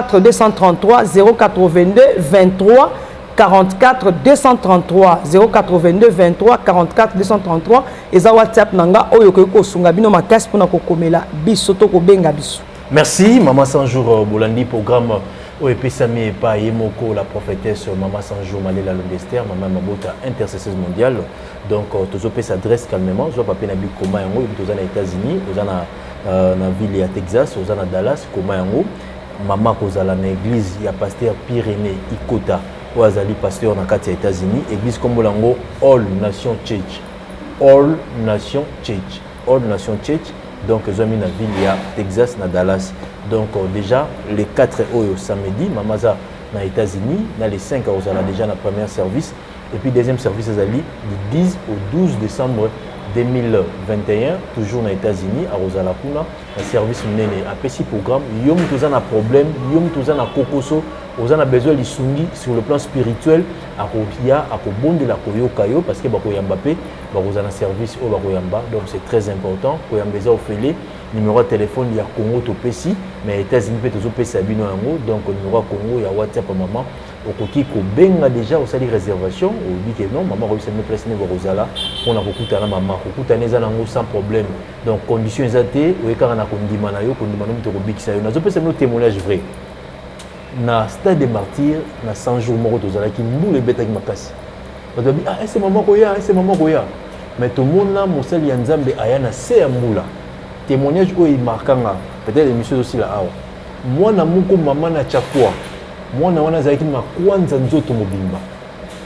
233 082 23 44 233 082 23 44 233 eza WhatsApp na nga oyo okoki kosunga bino makasi mpona kokomela biso to kobenga biso. Merci mama 100 jours. Bolandi programme oyo epesami epai ye moko la prophétesse mama 100 jours Malela Londester, mama mabota, intercesseuse mondiale. Donc tozopesa adresse calmement. Zwa papier na bikoma yango. Epi toza na États-Unis, oza na ville ya Texas, oza na Dallas, koma yango. Mama kozala na église ya pasteur Pyrénées Ikota, oyo azali pasteur na kati ya États-Unis. Église kombo yango All Nation Church, All Nation Church, All Nation Church. Donc ezwami na ville ya Texas, na Dallas. Donc déjà le 4 oyo samedi, mama aza na États-Unis. Na le 5 akozala déjà na première service, et puis deuxième service ezali du 10 au 12 décembre 2021, toujours na États-Unis. Akozala kuna na service monene. Apesi programme. Yo moto oza na problème, yo moto oza na kokoso, oza na besoin lisungi sur le plan spirituel, akoya, akobondela, koyoka yo, parce que bakoyamba mpe, bakozala na service oyo bakoyamba. Donc c'est très important, koyamba eza ofele. Numéro ya téléphone ya Congo topesi, mais États-Unis mpe tozopesa bino yango. Donc numéro ya Congo ya WhatsApp ya mama, okoki kobenga déjà, osali réservation, olobi ke non, mama akoyebisa bino place nini bakozala mpona kokutana. Mama kokutana eza nango sans problème. Donc condition eza te, oye kaka na kondima na yo. Kondima no moto ekobikisa yo. Nazopesa bino témoignage vrai. Na stade de Martyr, na 100 jours moko tozalaki, mbula ebetaki makasi. Bato babi: "Ah, ese mama koya, ese mama koya." Mais tomona mosali ya Nzambe aya na se ya mbula. Témoignage oyo emarkanga, peut-être émission ezosila awa. Mwana moko, mama na chakwa, mwana wana azalaki makwanza nzoto mobimba.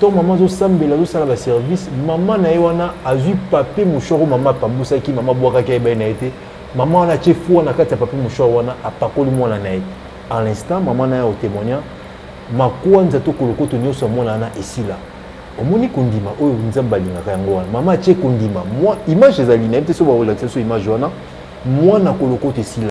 To mama azosambela, azosala baservice, mama na ye wana azwi papier mouchoir oyo mama apambusaki, mama abwakaki, ayebai na ye te. Mama wana atie foi na kati ya papier mouchoir wana, apakoli mwana na ye. À l'instant, mama na ye aotémoigna, makwanza to kolokoto nyonso ya mwana wana esila. Omoni kondima oyo Nzambe alingaka yango wana. Mama atie kondima mwa image ezali na ye te. So bakolakisa so image wana, mwana kolokoto esila.